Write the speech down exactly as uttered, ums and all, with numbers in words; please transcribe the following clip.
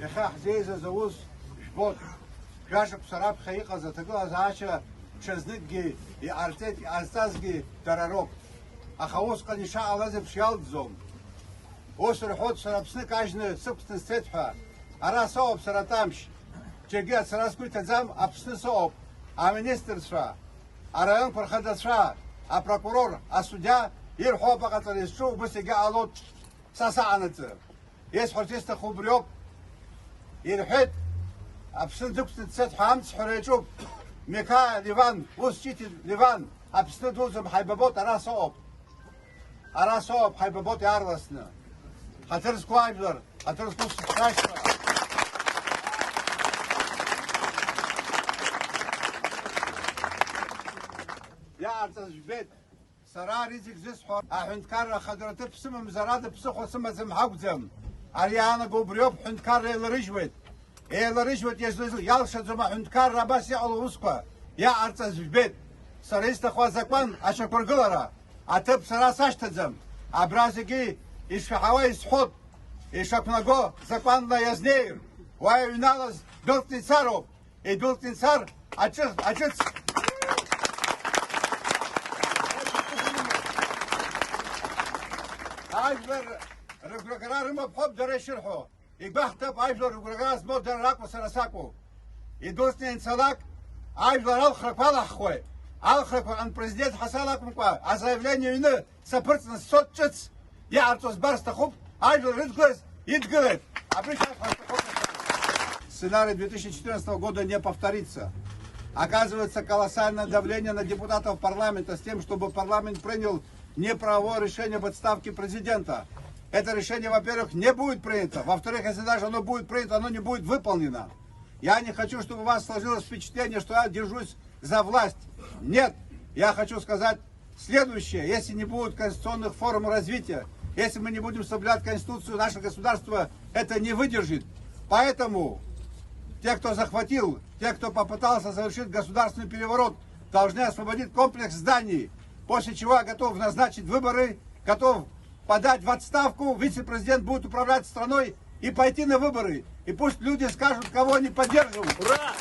Иахьа ҳзеизаз аус жәбоит. Жәашықәса раԥхьа иҟаз аҭагылазаашьа ҽазныкгьы иҟарҵеит, иҟазҵазгьы дара роуп. Аха усҟан ишаҟалаз еиԥш иалҵӡом. Ус рҳәоит, сара Аԥсны кажьны сықәҵны сцеит ҳәа. Ара соуп сара Тамшь. Џьаргьы ацара сгәы иҭаӡам, Аԥсны соуп. Аминистрцәа, араионқәа рхадацәа, апрокурор, асудиа ирҳәо аҟаҵара изҿу убыс егьа ҟалоит. Са саҟанаҵы. Исҳәарц исҭаху убриоуп. Ирҳәеит, Аԥсны дықәҵны дцеит ҳәа амцҳәара иаҿуп. Миқаиа Леван, ус ҿиҭит Леван, Аԥсны дуӡӡам, ҳаибабоит, ара соуп. Ара соуп, ҳаибабоит иаарласны. Ҳаҭыр зқәу ажәлар, ҳаҭыр зқәу сыхәҭаашьа. Иааҵаз жәбеит. Сара ари зегь зысҳәо, аҳәынҭқарра ахадара аҭыԥ сымамзар ада ԥсыхәа сымаӡам ҳәа акәӡам. Ари иаанаго убриоуп, ҳәынҭқарра еиларыжьуеит. Еиларыжьуеит, иазлаз-, иалшаӡом аҳәынҭқарра абас иҟало аусқәа. Иаҟарҵаз жәбеит. Сара исҭаху азакәан ашьақәыргылара. Аҭыԥ сара сашьҭаӡам. Абра зегьы ишшәаҳауа исҳәот. Ишақәнаго закәанла иазнеир, уа иҩналаз дәылҵны ицароуп. Идәылҵны ицар аҿы-, аҿыц. Ажәлар рыгәрагара рымоуп ҳәоуп дара ишырҳәо. Игәаҳҭап, ажәлар рыгәрагара змоу дара ракәу, сара сакәу. Идәылҵны ианцалак, ажәлар алхрақәа алаҳхуеит. Алхрақәа аҟынтә президент ҳасал акәымкәа, азаиавление ҩны саԥырҵны сцот ҿыц, иҟарҵо збар сҭахуп, ажәлар рыдгылаз идгылеит. Абри шәасҳәар сҭахуп. Сценарий две тысячи четырнадцатого года не повторится. Оказывается колоссальное давление на депутатов парламента с тем, чтобы парламент принял неправовое решение об отставке президента. Это решение, во-первых, не будет принято. Во-вторых, если даже оно будет принято, оно не будет выполнено. Я не хочу, чтобы у вас сложилось впечатление, что я держусь за власть. Нет, я хочу сказать следующее. Если не будет конституционных форм развития, если мы не будем соблюдать Конституцию, наше государство это не выдержит. Поэтому те, кто захватил, те, кто попытался совершить государственный переворот, должны освободить комплекс зданий, после чего я готов назначить выборы, готов подать в отставку, вице-президент будет управлять страной и пойти на выборы. И пусть люди скажут, кого они поддерживают. Ура!